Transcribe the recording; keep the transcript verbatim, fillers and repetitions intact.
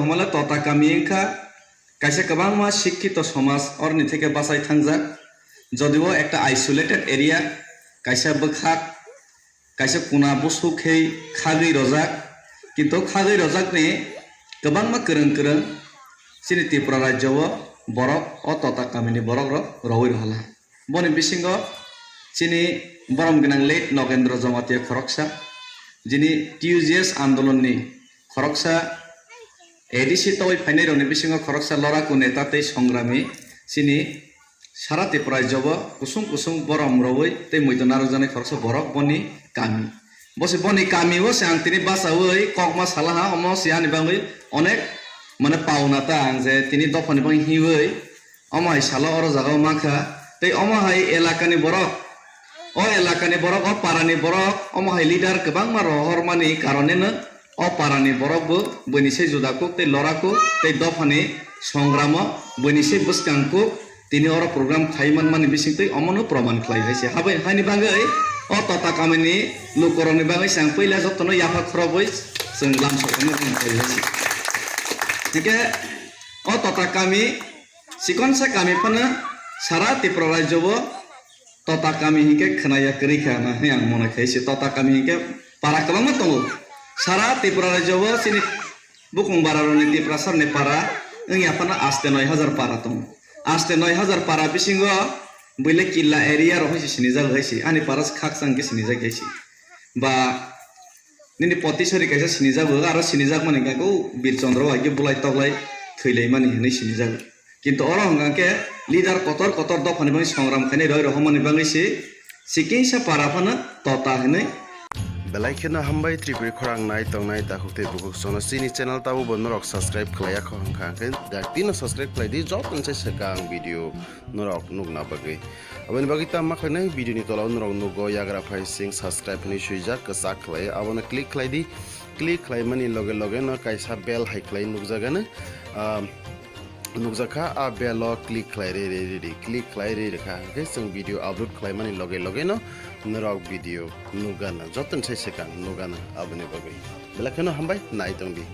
Hwnmale Tota kami wngkha kaisa kwbangma sikkito somaj oroni theke bachai thangjak, jodio ekta isolated area, kaisa bwkhak, kaisa kuna busuk khe khagwi rojak, kintu khagwi rojakni kwbangma kwrwng kwrwng chini Tripura rajyo o borok o Tota kamini borok rok rowui rohola. Boni bisingo chini borom gwnang late Nogendra Jamatia khoroksa, jini T U G S andolonni khoroksa, A D C tobwi phainairokni bisingo khoroksa loraku neta tei songrami chini sara Tripura rajyobo kusung kusung borom rowui tei muitu narwkjaknai khoroksa borok boni kami. Bo se boni kami o se ang tini bachaui kokma salaha, omo se ani bagwi onek mane pauna ta ang je tini dophani bagwi hiui omo hai salo oro jagao mankha. Tei omo hai elakani borok, o elakani borok, o parani borok, omo hai leader kwbangma rohormani karoneno o parani borok bo buini se juda kuk tei lora kuk tei dophani songramo buini se bwskang kuk tini oro program khai manmani bisingtwi omono proman khlai hai se. Habai haini bagwi o Tota kamini lukurokni bagwi se ang puila jotono yapha khorobwi chwng lam sokmani khlai hai se. Hingke o Tota kami chikonsa kami phano sara Tripura rajyo o Tota kami hinkhe khwnaya kwrwi kha na hwnwi ang mone khai se. Tota kami hinkhe para kwbangma tongo. Sara Tripura rajyo o chini bukung bara rokni Tiprasa rokni para wngya phano aste noi hajar para tongo. Aste noi hajar para bisingo buile killa area rok hai se sinijak hai se. Ani para se khakchang khe sinijak hai se. Ba nini potisori kaisa sinijago, aro sinijakmani hwnkhe o Bir Chandra bai khe bulai toklai thwilaimani hinwi sinijago. Kintu oro hwnkha khe leader kotor kotor dophani bagwi songram khainai roi rohormani bagwi se sikingsa para phano Tota hinwi. Belai kheno hambai Tripuri khorang nai tongnai takhuk tei bukhuk sono chini channel tabo bo norok subscribe khlaiya kho hwnkha khe dak tino subscribe khlai di joto se swkang video norok nukna bagwi. Aboni bagwi tamo khlainai video ni tola o norok nugo yagra phai sing subscribe hinwi swijak kwchak khlai abono click khlai di. Click khlaimani loge loge no kaisa bell hai khlai nukjagano, ah, nukjakha, a bell o click khlai re re re di, click khlai re re kha hwnkhe chwng video upload khlaimani loge loge no norok video nukgana joto ni sai swkang nukgana. Aboni bagwi belai kheno hambai nai tong di.